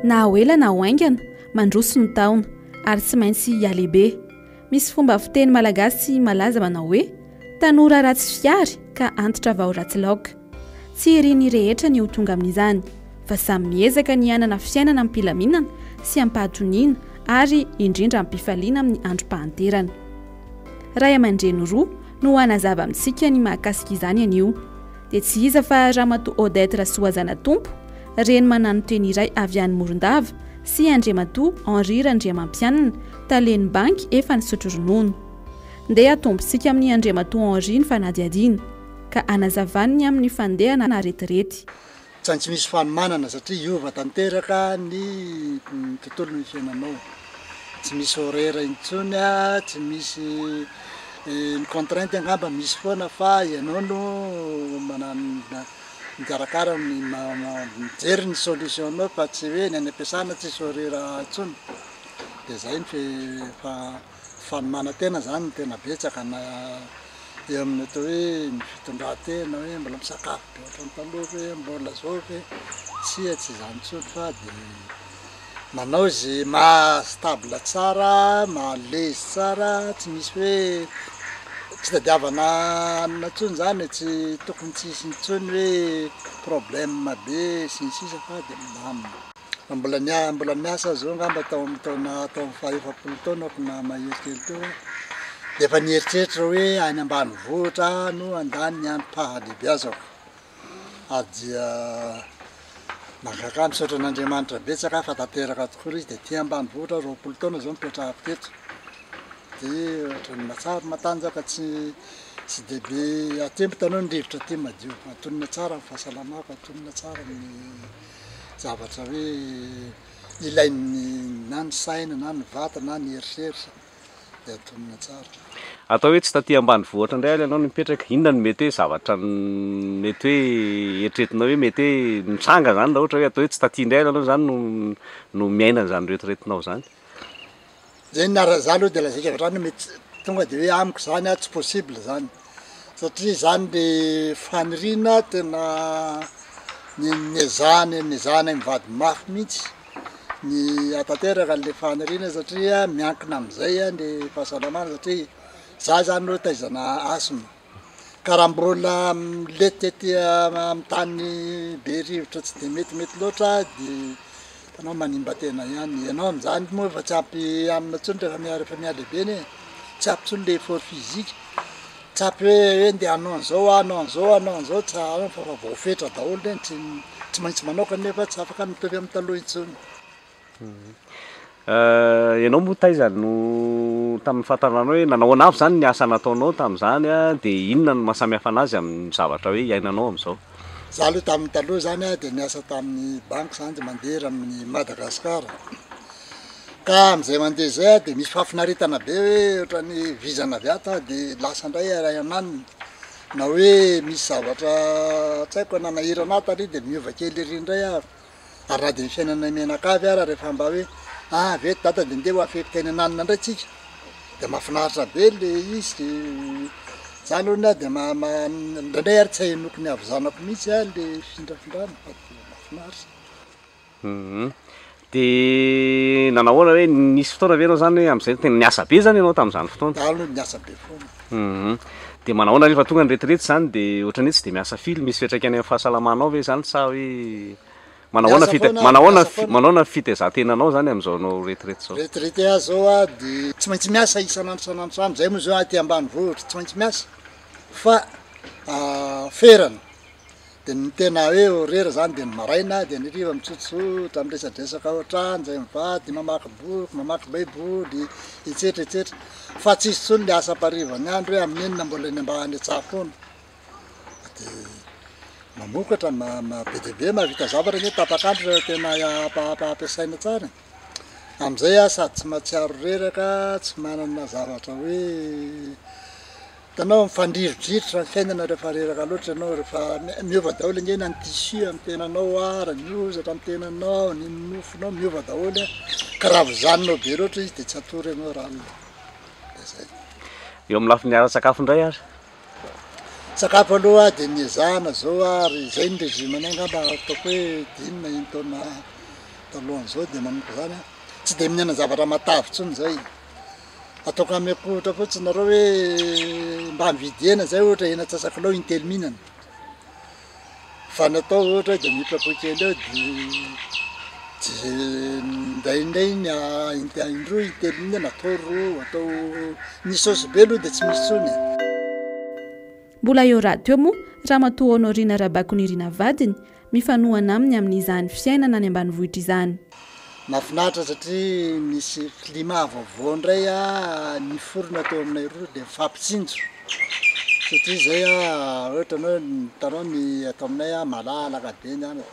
Na ho ela na ho haingana, mandroso ny taona, ary tsy maintsy hihalehibe. Misy fomba fiteny malagasy malaza manao hoe, Tanora ratsy fihary ka antitra vao ratsy laoka. Tsy irin'ny rehetra ny ho tonga amin'izany, fa samy miezaka ny hanana fiainana am-pilaminana sy am-pahatoniana ary indrindra am-pifaliana amin'ny androm-pahanterana. Ray aman-dreny roa no hanazava amintsika ny mahakasika izany anio. Dia tsy iza fa Ramatoa Odette Rasoazanatompo, reny mananoteny iray avy any Morondava, sy Andriamatoa Henri Randriamampianina, talen'ny banky efa nisotro ronono. Ndeha atombontsika amin'i Andriamatoa Henri ny fanadihadiana, ka hanazavany ny amin'ny fandehana retirety. Tsy maintsy misy fanomanana satria hiova tanteraka ny tontolon'ny fiainanao. Tsy misy horaire intsony, tsy misy ny contrainte angamba misy foana fa ianao no manana mikarakara ny mijery ny solution-nao fa tsy hoe ny any am-piasana tsisy horaire intsony. Dia zay ny fanomanan-tena zany no tena betsaka na eo amin'ny atao hoe ny fitondran-tena hoe mbola misakafo be ohatran'ny taloha ve, mbola zao ve, tsia tsy izany intsony fa de manao ze maha stable tsara, maha à l'aise tsara, tsy misy hoe tsy tadiavana anona intsony zany e, tsy tokony tsy hisy intsony hoe problème be sy ny sisa fa de milamina. Fa mbola nia- mbola niasa aho zao angamba tao amin'ny taona tao amin'ny faha 40 taonako na mahery kely teo aho, de efa nieritreritra hoe any ambanivohitra aho no handany ny androm-pahalehibiazako, ary dia mahagaga ahy misaotra an'Andriamanitra betsaka aho fa tanteraka tokoa ilay izy, de aty ambanivohitra aho 20 taona zao nipetrahako teto, de ohatran'ny mahatsara matanjaka tsy tsy de be aty hitanao ny rivotra aty madio, antonona tsara ny fahasalamako, antonona tsara ny. zavatra hoe ilain'ny na ny saina na ny vatana na ny eritreritra dia antonona tsara. Atao hoe tsy taty ambanivohitra indray ary ianao no mipetraka, inona no mety hoe zavatra mety hoe eritreretinao hoe mety hoe mitranga izany raha ohatra hoe atao hoe tsy taty indray ary ianao izany no no miaina an'izany retraite-nao izany? Zay ny ara za aloha de lazaiko avy hatrany hoe mety tonga de hoe amiko zany a tsy possible zany satria zany le faniriana tena ny nezahana nezahanay mivady mafy mihitsy ny hahatanteraka an'le faniriana satria miankina am'zay a le fahasalamana satria za zany aloha taizana asthme. Ka raha mbola milety aty amin'ny tany be rivotra tsy de metimety loatra de hitanao manimba tena ihany, ianao amin'izany moa efa tsy ampy hanina intsony rehefa miha rehefa mihalehibe anie, tsy ampy intsony le effort physique, tsy ampy hoe hoe ndeha hanao an'izao aho hanao an'izao aho hanao an'izao tsy fa efa voafetra daholo ireny, tsy tsy maintsy manao kanefa tsy afaka mitovy amin'ny taloha intsony. Ianao moa taiza no tamin'ny fahatananao hoe nanao ahoana avy izany ny asa nataonao tamin'izany dia inona no mahasamihafa an'azy amin'ny zavatra hoe iainanao amin'izao? Za aloha tamin'ny taloha izany dia niasa tamin'ny banky izany dia mandeha eran'ny Madagascar, ka amin'izay mandeha izay aho dia misy fahafinaretana be hoe ohatran'ny vizana avy ato aho dia lasa indray aray an'anona, na hoe misy zavatra tsy haiko nanahirana ahy tary dia miova kely ery indray aho. Ary na dia ny fiainanay mianakavy ara rehefa mba hoe ah avy eto dada dia ndeha ho affecter-ny ananona indray tsika dia mahafinaritra be le izy de za aloha ny ahy dia ma- ma- indraindray ary tsy ahenoko ny havizanako mihitsy ah le fifindrafindrana fa dia mahafinaritra. Hum dia nanao ahoana hoe nisy fotoana ve ianao zany hoe amin'izay tena niasa be zany ianao tamin'izany fotoana? Za aloha niasa be foana. Hum dia manao ahoana rehefa tonga ny retraite zany dia ohatran'ny hoe tsy dia miasa firy, misy fiantraikany amin'ny fahasalamanao ve izany sa hoe Manahoana Miasa fite foana, manahoana miasa foana. manahoana fitaizan-tenanao zany amin'izao anao retraite zao? Retraite aho zao a de tsy maintsy miasa isan'andro isan'andro isan'andro, zay moa zao aty ambanivohitra tsy maintsy miasa fa ferana, de ny tena hoe horaire zany de ny maraina de ny hariva mitsotsotra miresadresaka ohatrany zay mivady, mamaky boky, mamaky baiboly, etsetra etsetra, fa tsisy intsony le asa ampariva ny andro hoe amin'ny enina mbola eny ambany an-tsaha foana. De mamokatra, be dia be mahavita zavatra anie tapak'andro rehefa tena ampiasaina tsara e. Amin'izay aho sady tsy mahatsiaro reraka, tsy manana zavatra hoe, hitanao mifandrirodrirotra ny fiainana rehefa reraka loatra ianao, rehefa miova daholo ange na ny tissu amin'ny tenanao ara, ny hozatra amin'ny tenanao, ny nofonao, miova daholo an, ka raha vozaninao be loatra izy de tsy hatory ianao raha alina, de zay. Eo amin'ny lafiny ara-tsakafo indray ary? Sakafo aloha dia niezahana zao ary izay ny régime-nay angamba ataoko hoe dimy na enin-taona. Talohan'izao dia manomboka izany an, tsy dia mihinana zavatra matavy intsony izay. Ataoko ameko ohatra fotsiny nareo hoe mba mividy hena zay ohatra hena antsasakilao intelo mihinana. Fa ny atao ohatra hoe de mihitrako kely eo de de indraindray ny indroa intelo mihinana atao ro atao ny saosy be aloha de tsy misy intsony e. Mbola eo rahateo moa Ramatoa Honorine Rabakonirina vadiny mifanohana aminy amin'izany fiainana any ambanivohitra izany. Mahafinaritra satria misy climat vaovao indray niforona teo aminay roa dia mifampitsinjo satria izay ohatra ny hoe hitanao ny ato aminay malalaka be ny any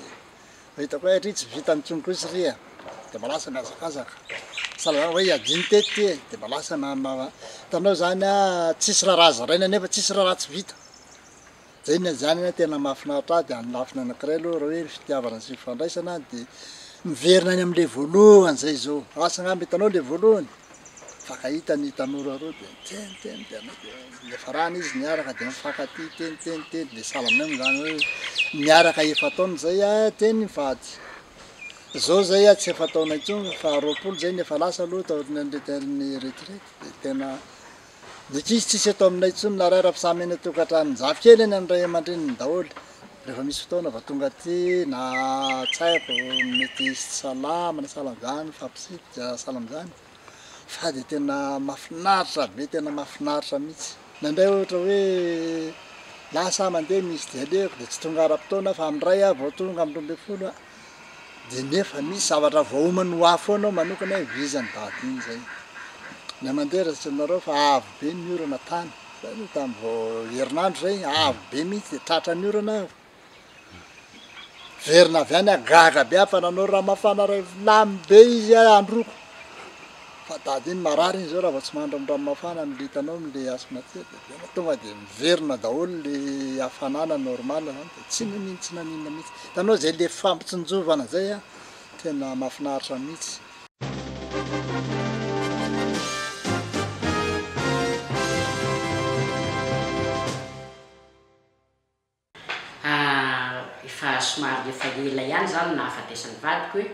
dia hitako hoe ry tsy vitany intsony kosa ry e, dia mba lasa mihazakazaka, sahala hoe adino teto ty e, dia mba lasa hitanao izany tsisy raharaha zaraina nefa tsisy raharaha tsy vita. Zay ny zany anie tena mahafinaritra ahy de amin'ny lafiny anakiray aloha raha hoe ny fitiavana sy fifandraisana de miverina any amle voalohany zay zao, asa angamba hitanao le voalohany, mifankahita ny tanora roa de miteniteny de anao de niafarana izy niaraka de mifankatia teny teny teny de sahala aminay moa zany hoe niaraka efa-taona zay ah teny nivady, zao zay ah tsy efa-taona intsony fa 20 zay ny efa lasa aloha taorian'ny retraite de tena Ny ankizy tsisy eto aminay intsony na ray raha fa samy any an-tokantranon'ny zafikely any amin'ny ray aman-dreniny daholo. Rehefa misy fotoana vao tonga aty na tsy haiko mety hisy tsy salama na sahala amin'izany mifampitsidika sahala amin'izany fa dia tena mahafinaritra be tena mahafinaritra mihitsy. Indraindray ohatra hoe lasa aho mandeha misy dia alehako dia tsy tonga ara-potoana aho fa amin'ny iray aho vao tonga amin'ny 12 aho. Dia nefa misy zavatra voaomany ho ahy foana ao manokana hoe vizan'i dada iny zay. Ny mandeha raha tsy nareo fa avy be ny orana tany, zay aloha tamin'ny vao herinandro zay, avy be mihitsy dia tratran'ny orana aho. Verina avy any aho gaga be aho fa nanao rano mafana iray vilany be izy androko. Fa dada iny marary iny zao raha vao tsy mandro amin'ny rano mafana ny hitanao amle asthme aty dia tena tonga dia miverina daholo le hafanana normal zany dia tsy naninona tsy naninona mihitsy. Hitanao zay le fampitsinjovana zay an, tena mahafinaritra mihitsy. Efa somary efa ela ihany izany no nahafatesan'ny vadiko e,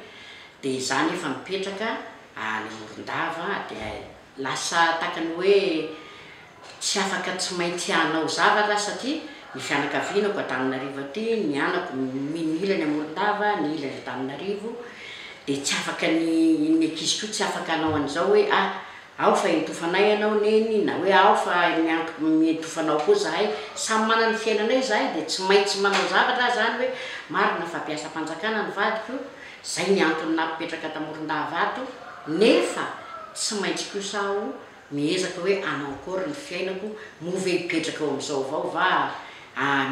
dia izaho nefa mipetraka any Morondava dia lasa tahaka ny hoe tsy afaka tsy maintsy hanao zavatra aho satria ny fianakavianako Antananarivo aty, ny anako ny ilany a Morondava, ny ilany Antananarivo, dia tsy afaka ny ny ankizy koa tsy afaka hanao an'izao hoe ah Ao fa entofanay ianao Neny na hoe ao fa miantoka mientofanao koa zahay, samy manana ny fiainanay zahay dia tsy maintsy manao zavatra aho zany hoe marina fa mpiasam-panjakana ny vadiko, zay ny antony nampipetraka ta Morondava ato, nefa tsy maintsy kosa aho miezaka hoe hanao akory ny fiainako, moa ve hipetraka eo amin'izao avao va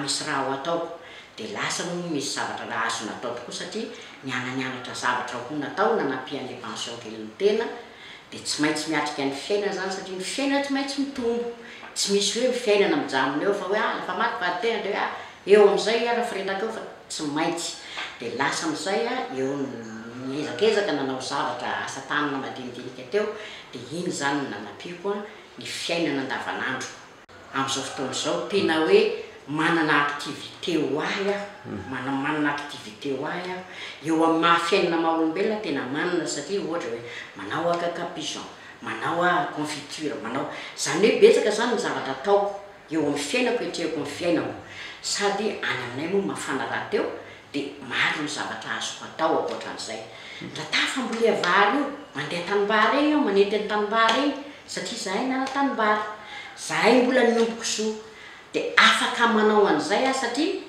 misy raha ho ataoko, dia lasa moa misy zavatra azo natao tokoa satria niana-nianatra zavatra ho natao nanampian'ilay pension kelin'ny tena, dia tsy maintsy miatrika ny fiainana izany satria ny fiainana tsy maintsy mitombo, tsy misy hoe ny fiainana mijanona eo fa hoe ah efa maty vady tena dia hoe ah eo amin'izay ah rafiretaka eo fa tsy maintsy, dia lasa amin'izay ah eo niezakezaka nanao zavatra asa tanana madinidinika teo dia iny izany no nanampiako ny fiainana andavanandroko. Amin'izao fotoana izao tena hoe manana activité ho ahy aho, manana activité ho ahy aho, eo amin'ny maha fiainana maha olombelona tena manana satria ohatra hoe manao aho caca pigeon, manao aho confiture, manao, izany hoe betsaka izany ny zavatra ataoko eo amin'ny fiainako, etrehiko amin'ny fiainako, sady any aminay moa mafana rahateo Dia maro ny zavatra azoko atao ankoatran'izay. Raha tafambolia vary io, mandeha tanimbary eny aho, manenty ny tanimbary eny, satria izahay nana-tanimbary. Izahay mbola niompy kisoa. Dia afaka manao an'izay aho satria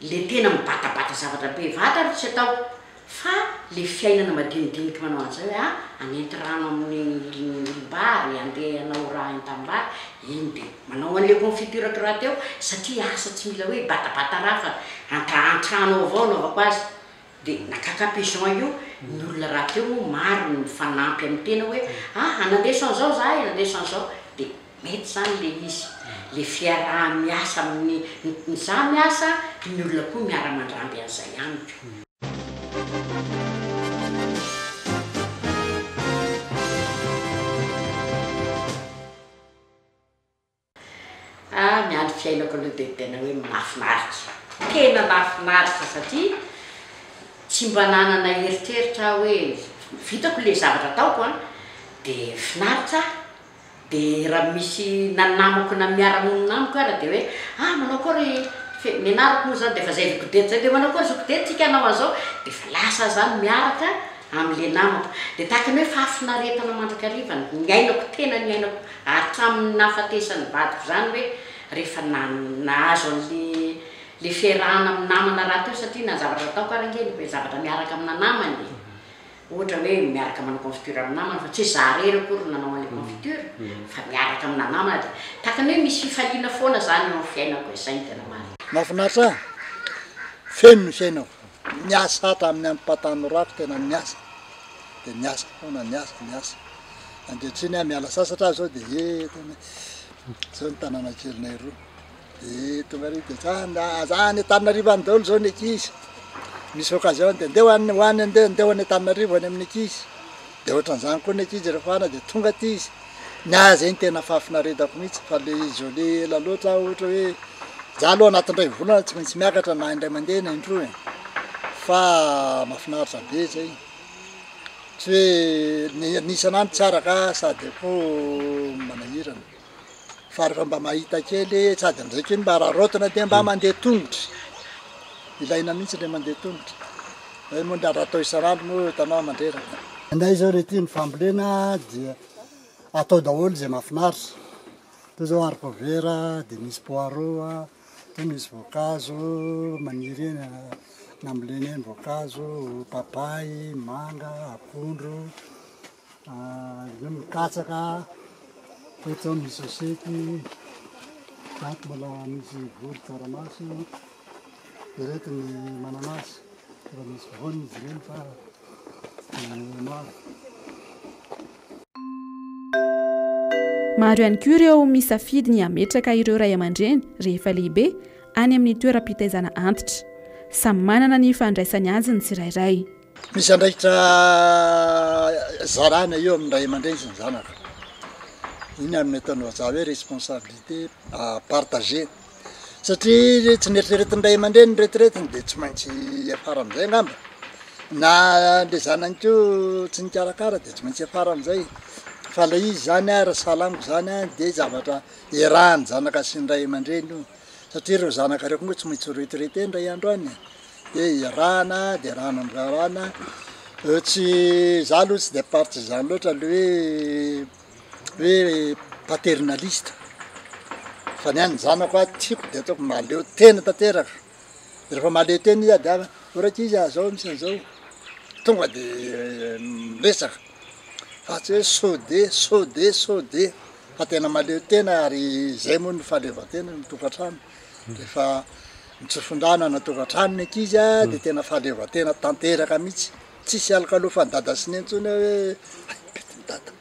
le tena mibatabata zavatra be vata aloha tsy ataoko. Fa le fiainana madinidinika manao an'izay hoe ah, hanenty rano amin'ny olom-bary, handeha hanao raha eny tanimbary, iny dia manao an'le confiture-ko rahateo satria asa tsy mila hoe hibatabata raha fa anta-antrano ao avao anaovako azy. Dia na caca pigeon io, ny olona rahateo moa maro ny mifanampy amin'ny tena hoe ah, hanandeso an'izao izahay, hanandeso an'izao, dia mety izany le izy. Le fiaraha-miasa amin'ny, ny za miasa, ny olona koa miara-mandramby an'izay amiko. Ah ny andro fiainako aloha dia tena hoe mahafinaritra, tena mahafinaritra satria. Tsy mba nanana eritreritra aho hoe vitako le zavatra ataoko an, de finaritra aho, de raha misy na namako na miara-monina amiko ara de hoe ah manao akory fe ny anarako moa zany de efa zay zokidet zay de manao akory zokidet tsika hanao an'izao, de efa lasa zany miaraka amle namako, de tahaka ny hoe fahafinaretana mandrakariva ny niainako tena niainako hatramin'ny nahafatesan'ny vadiko zany hoe rehefa nahazo an'le Le fiarahana amin'ny namana rahateo satria na ny zavatra ataoko ary ange ny zavatra miaraka amina namana e! Ohatra hoe miaraka manao confiture amin'ny namana fa tsy hoe za irery akory no nanao an'ilay confiture fa miaraka amina namana dia tahaka ny hoe misy fifaliana foana zany eo amin'ny fiainako e! Zay no tena marina. Mahafinaritra ahy, feno ny fiainako, niasa hatramin'ny androm-pahatanorako tena niasa, dia niasa foana, niasa, niasa, ankehitriny aho miala sasatra aho zao dia he tena zao ny tanàna kelinay roa. Dia tonga ary dia zany, aza any Antananarivo any daholo zao ny ankizy, misy occasion dia ndeha ho any ho any andeha ndeha ho any Antananarivo any amin'ny ankizy, dia ohatran'izany koa ny ankizy rehefa any dia tonga aty izy, ny ahy zay no tena fahafinaretako mihitsy fa le isolé ela loatra aho ohatra hoe za aloha anatin'ny iray volana tsy maintsy miakatra na indray mandeha na indroa e, fa mahafinaritra be zay, tsy hoe ny ny isan'andro tsy araka sady koa manahirana. Fa rehefa mba mahita kely sady amin'izay koa mba araraotina dia mba mandeha tongotra, ilaina mihitsy ilay mandeha tongotra, zay moa raha atao isan'andro moa hitanao mandreraka. Anay zao ry ity ny fambolena dia atao daholo izay mahafinaritra, toy zao haricot vert dia misy poireau, toy misy voankazo maniry eny nambolena eny voankazo, papay, manga, akondro. Eo ny katsaka, eto zao misy asety, ato mbola misy voly tsaramaso, ireto ny mananasy, efa misy voany izy ireny fa tsy dia maro. Maro ihany koa ireo misafidy ny hametraka ireo ray aman-dreny rehefa lehibe any amin'ny toeram-pitaizana antitra. Samy manana ny fandraisany azy ny tsirairay. Misy andraikitra zarana eo amin'ny ray aman-dreny sy ny zanaka. Iny amin'ny ataon'ny vazaha hoe responsabilité partagée. Satria tsy neritreretin'ny ray aman-dreny ny retiretiny de tsy maintsy hiafara amin'izay angamba. Na le zanany koa tsy nikarakara de tsy maintsy hiafara amin'izay. Fa le izy zany a, raha sahala amiko zany a, de zavatra iarahan'ny zanaka sy ny ray aman-dreny io. Satria ireo zanaka ireo koa moa tsy maintsy ho retraité indray andro any e, de iarahana de iarahana miraharaha, tsy za aloha tsy de partisan loatra le hoe hoe paternaliste fa ny ahy ny zanako a tiako de ataoko mahaleo tena tanteraka, de rehefa mahaleo tena izy a de o rankizy a zao misy an'izao, tonga de miresaka fa tsy hoe sao de sao de sao de. Fa tena mahaleo tena ary izay moa no fahaleovantena ny tokantrano, rehefa mitsofon-drano any an-tokantrano ny ankizy a de tena fahaleovantena tanteraka mihitsy, tsisy alokalofan'i dada sy neny intsony hoe hay betin'i dada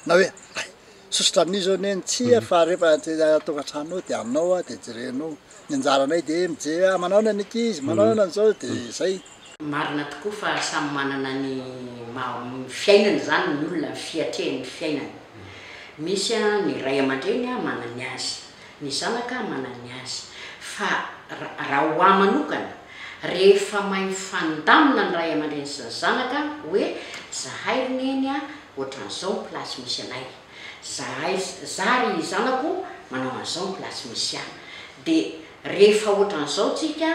na hoe hay sosotra amin'io zao neny, tsia fa rehefa aty an-tokantrano ao de anao a de jerenao, ny anjaranay de mijery hoe manao ahoana ny ankizy, manao ahoana an'izao de zay. Marina tokoa fa samy manana ny maha ny fiainany izany ny olona, ny fiatrehany ny fiainany. Misy ny ray aman-dreny manana ny azy, ny zanaka manana ny azy. Fa raha ho ahy manokana, rehefa mahay mifandamina ny ray aman-dreny sy ny zanaka hoe zahay ry neny a, ohatran'izao ny place misy anay, zahay, za ry zanako manao an'izao ny place misy ahy. Dia rehefa ohatran'izao tsika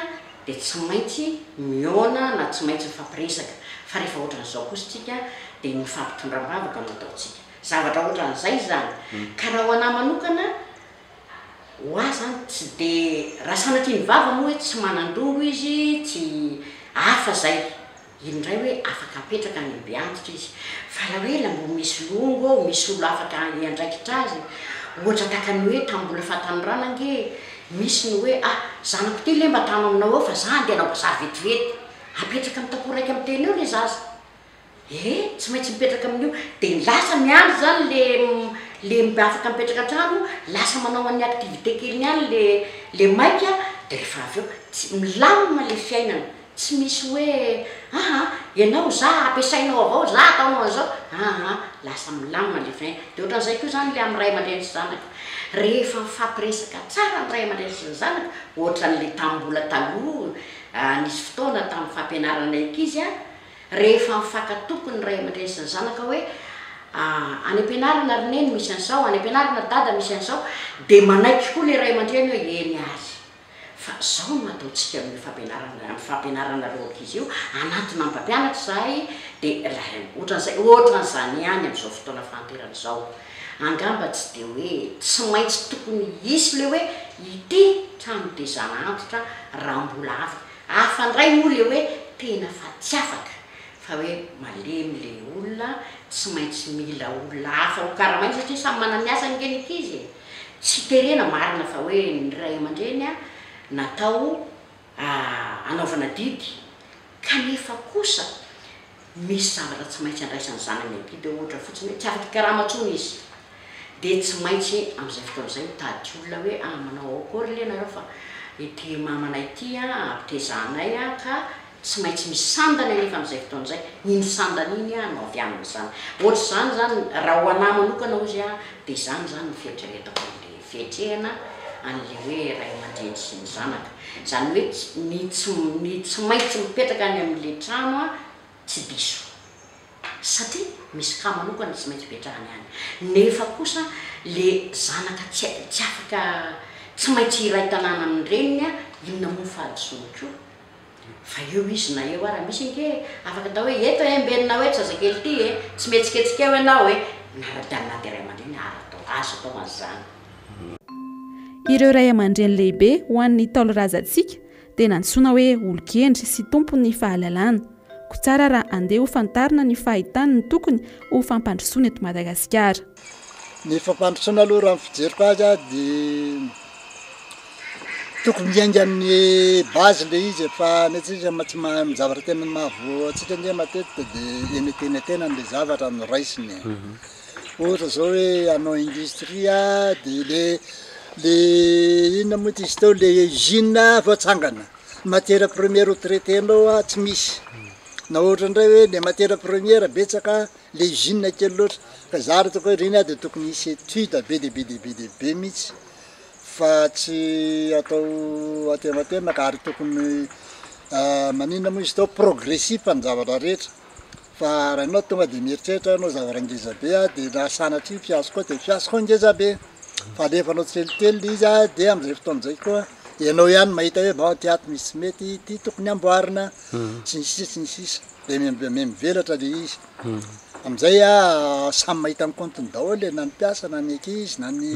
dia tsy maintsy mihaona na tsy maintsy mifampiresaka, fa rehefa ohatran'izao kosa isika dia ny mifampitondra am-bavaka no ataontsika. Zavatra ohatran'izay izany. Ka raha ho an'ahy manokana, ho ahy izany tsy dia, raha sanatria ny vava moa hoe tsy manan-dongo izy, tsy, hafa izay. Iny indray hoe afaka apetraka any Beantitra izy. Fa raha hoe la mbo misy longo ao, misy olo afaka hiandraikitra azy, ohatra tahaka ny hoe tamin'ny mbola fahatanorana ange misy ny hoe ah zanako ty le mba tano aminao eo fa za andeha hanao bazary vetivety. Apetraka amin'ny takoho iraika amin'ny telo eo le zaza. Eh tsy maintsy mipetraka amin'io. Dia lasa miandry zany le le mba afaka mipetraka an-trano, lasa manao an'ny activité keliny any le le maika, dia rehefa avy eo tsy milamina le fiainana. Tsy misy hoe aa ianao za ampiasainao avao za ataonao an'izao aa lasa milamina le fin de ohatran'izay koa zany le amin'ny ray aman-dreny sy zanaka rehefa mifampiresaka tsara ny ray aman-dreny sy ny zanaka ohatran'le tamin'ny mbola taloha Nisy fotoana tamin'ny fampianarana ny ankizy, rehefa mifankatoky ny ray aman-dreny sy ny zanaka hoe any am-pianarana ry neny misy an'izao, any am-pianarana ry dada misy an'izao, dia manaiky koa ilay ray aman-dreny hoe eny ary. Fa izao no ataontsika amin'io fampianarana, amin'ny fampianarana ireo ankizy io, hanantona ny mpampianatra izahay dia raha ohatran'izay, ohatran'izany ihany amin'izao fotoana fahanterana izao. Angamba tsy dia hoe tsy maintsy tokony hisy ilay hoe ity trano tezana antitra raha mbola afaka. Hafa indray moa ilay hoe tena fa tsy afaka, fa hoe malemy ilay olona, tsy maintsy mila olona hafa ho karamaina satria samy manana ny asany ange ny ankizy e! Tsy terena marina fa hoe ny ray aman-dreny natao hanaovana didy kanefa kosa misy zavatra tsy maintsy andraisan'ny zanany adidy eo ohatra fotsiny hoe tsy afaka hikarama intsony izy dia tsy maintsy amin'izay fotoana izay mitady olona hoe ah manao akory le nareo fa ity mamanay ity ampitezanay ka Tsy maintsy misy sandany anefa amin'izay fotoana izay, iny sandany iny no avy amin'izany. Ohatr'izany izany, raha ho an'ahy manokana hozy aho, dia izany izany ny fieritreretako an'ilay fiatrehana an'ilay hoe ray aman-dreny sy ny zanaka. Izany hoe ny tsy ny tsy maintsy mipetraka any amin'ilay trano tsy diso. Satria misy cas manokana tsy maintsy ipetrahany any. Nefa kosa le zanaka tsy tsy afaka tsy maintsy hiray tanàna amin'ny reniny, inona moa ny fahadisoany koa? Fa eo izy na eo ara misy ange afaka atao hoe eto e mbenina hoe zazakely ity e, tsy mihetsiketsika eo ianao e, na na dia ray aman-dreny ara atao, azo atao an'izany. Ireo ray aman-dreny lehibe ho an'ny Ntaolo razantsika dia nantsoina hoe olon-kendry sy tompon'ny fahalalana. Koa tsara raha andeha ho fantarina ny fahitany ny tokony ho fampandrosoana eto Madagasikara. Ny fampandrosoana aloha raha ny fijeriko azy dia tokony miainga amin'ny base le izy e, fa ny antsika ma- tsy mahay ny zavatra tena mahavoa antsika ange matetika de eny antenatenany le zavatra no raisiny e. Ohatra zao hoe hanao industrie de le le inona moa ty izy teo le usine vao atsangana, matière première ho traiter-nao a tsy misy, na ohatra indray hoe le matière première betsaka le usine kely loatra, ka za raha ataoko hoe ireny a de tokony hisy étude be dia be dia be dia be mihitsy fa tsy atao antenatenaka ka ary tokony maninona moa izy teo progressif ny zavatra rehetra fa raha ianao tonga de mieritreritra hanao zavatra ngeza be a de raha sanatria fiasco de fiasco ngeza be fa alefanao tsikelikely le izy a de am'zay fotoana zay koa ianao ihany mahita hoe bon ty ato misy tsy mety ty tokony amboarina sy ny sisa sy ny sisa de miha-mivelatra le izy. Amin'izay samy mahita ny compte-ny daholo e, na ny mpiasa na ny ankizy na ny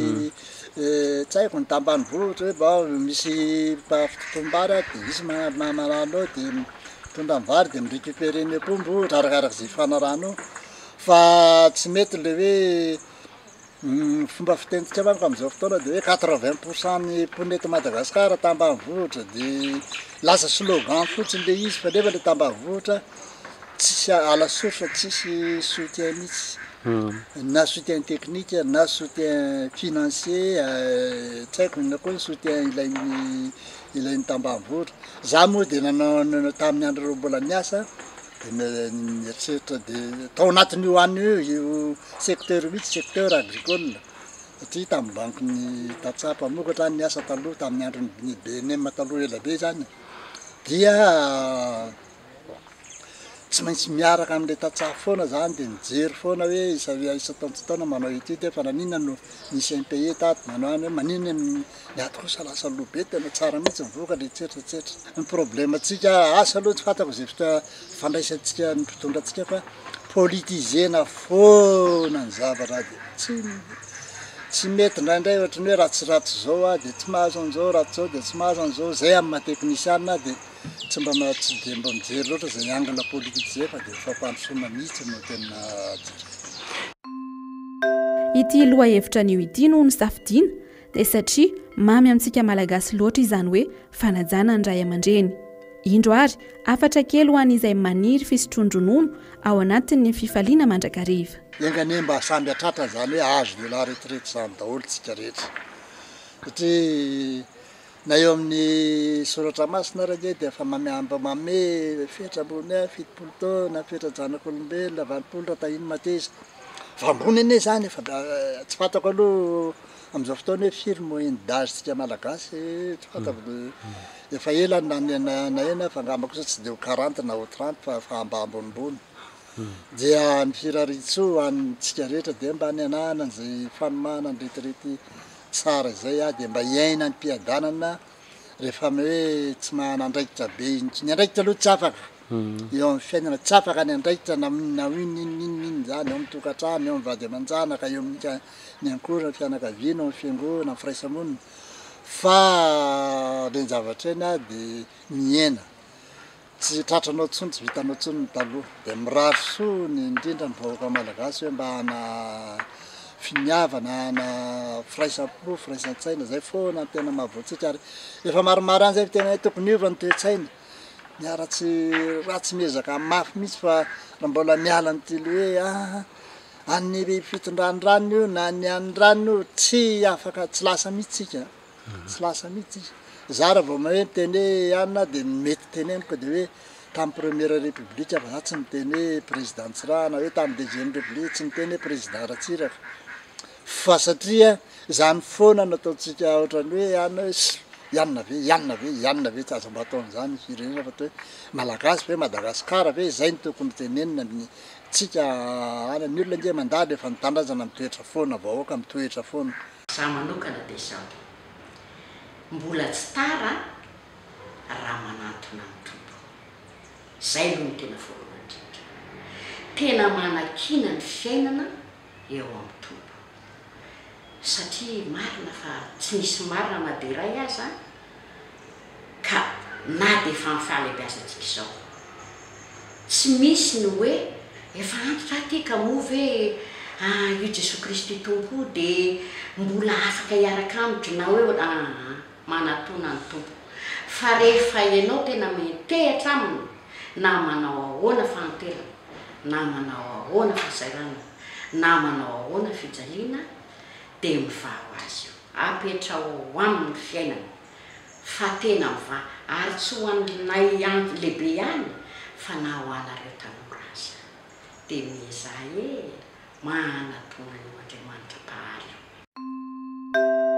tsy haiko ny tambanivohitra hoe mba misy mpahafitotom-bary ato de misy manala ao de mitondra ny vary de mi-recuperer ny apombo ohatra arakarak'izay ifanarahana eo fa tsy mety le hoe Ny fomba fitenintsika manko amin'izao fotoana dia hoe 80 pour cent ny mponina eto Madagasikara tambanivohitra dia lasa slogan fotsiny le izy fa nefa le tambanivohitra tsisy à la source tsisy soutien mihitsy na soutien technique na soutien financier tsy haiko inona koa ny soutien ilain'ny ilain'ny tambanivohitra. Za moa dia nanao tamin'ny andro mbola niasa Dia mieritreritra dia tao anatin'io any io io secteur io mihitsy secteur agricole satria tamin'ny bankin'ny tantsaha mpamokatra aho niasa taloha tamin'ny andron'ny BNM taloha ela be izany dia tsy maintsy miaraka amin'ilay tantsaha foana zany dia mijery foana hoe isa isan-taona isan-taona manao étude fa naninona no nisy impayé tato manao any hoe maninona Ny ato kosa lasa aloha be, tena tsara mihitsy ny vokatra etsetra etsetra. Ny problème tsika, asa aloha tsy fantako izay fandraisantsika ny mpitondra antsika fa politiser-na foana ny zavatra dia tsy tsy mety indraindray ohatry ny hoe raha tsy raha tsy zao aho dia tsy mahazo an'izao, raha tsy zao dia tsy mahazo an'izao, zay amin'ny maha teknisiana ahy dia tsy mba tsy dia mba mijery loatra izay angle politique izay fa dia fampandrosoana mihitsy no tena jerena. Ity lohahevitra anio ity no nosafidiana dia satria mamy amintsika Malagasy loatra izany hoe fanajana ny ray aman-dreny. Indro ary hafatra kely ho an'izay maniry fisotroan-dronono ao anatin'ny fifaliana mandrakariva. Enga anie mba samby hatratra izany hoe âge de la retraite izany daholo tsika rehetra satria na eo amin'ny soratra masina ary ange dia efa manome fetra ambony hoe 70 taona, fetra zanak'olombelona, 80 raha tahian'ny mateza. Fa ambony anie izany e, fa tsy fantako aloha. Amin'izao fotoana hoe firy moyenne d'âge tsika malagasy tsy fantako efa ela na nahena fa angamba kosa tsy de ho 40 na ho 30 fa fa mba ambonimbony. Dia ny firariantsoa ho antsika rehetra dia mba ny hanana an'izay fanomanana retirety tsara izay ah dia mba hiaina am-piadanana rehefa hoe tsy manana andraikitra be intsony. Ny andraikitra aloha tsy afaka eo amin'ny fiainana, tsy afaka ny andraikitra na inona na inona inona inona izany eo amin'ny tokantrano, eo amin'ny vady aman-janaka, eo amin'ny ny ankohonana, ny fianakaviana, eo amin'ny fiangonana, ny firaisamonina fa ireny zavatra ireny ah dia mihena. Tsy tratranao tsony, tsy vitanao tsony ny taloha. Dia mirary soa ny indrindra ny vahoaka malagasy hoe mba hana finiavana, hana firaisam-po, firaisan-tsaina, zay foana no tena mahavoa antsika ary efa maromaro ihany zay miteny hoe tokony hiova ny toe-tsaina. Miharatsy ratsy miezaka mafy mihitsy fa raha mbola miala an'ity le hoe ah an'ny fitondran-drano io na ny an'ny rano io tsy afaka, tsy lasa mihitsy tsika. Tsy lasa mihitsy izy. Za raha vao hoe miteny hoe anona dia ny mety teneniko dia hoe tamin'ny première république fa za tsy miteny hoe président Tsirahana, hoe tamin'ny deuxième république tsy miteny hoe président Ratsiraka. Fa satria zany foana no ataontsika ohatran'ny hoe anona hoe ss ianona ve, ianona ve, ianona ve, tsy azo mba atao an'izany ny firenena fa atao hoe Malagasy ve, Madagasikara ve, zay no tokony tenenina ny tsika any, ny olona ange mandalo efa ny tanindrazana mitoetra foana, vahoaka mitoetra foana. Za manokana dia izao, mbola tsy tara raha manantona ny Tompo. Zay aloha no tena voalohany indrindra. Tena manakiana ny fiainana eo amin'ny Tompo. Satria marina fa tsy misy marina na dia iray aza Ka na dia efa amin'ny fahalehibiazantsika izao, tsy misy ny hoe efa antitra aho ity ka moa ve io Jesoa Kristy Tompo io dia mbola afaka hiaraka amiko na hoe aa manatona ny Tompo. Fa rehefa ianao tena miantehatra Aminy na manao ahoana fahanterana, na manao ahoana fahasairanana, na manao ahoana fijaliana dia mivaha ho azy io. Apetraho ao aminy ny fiainana fa tena mivaha ary tsy ho anay lehibe ihany fa na ho anareo tanora aza. Dia miezaha e manatona an'io Andriamanitra Mpahary io.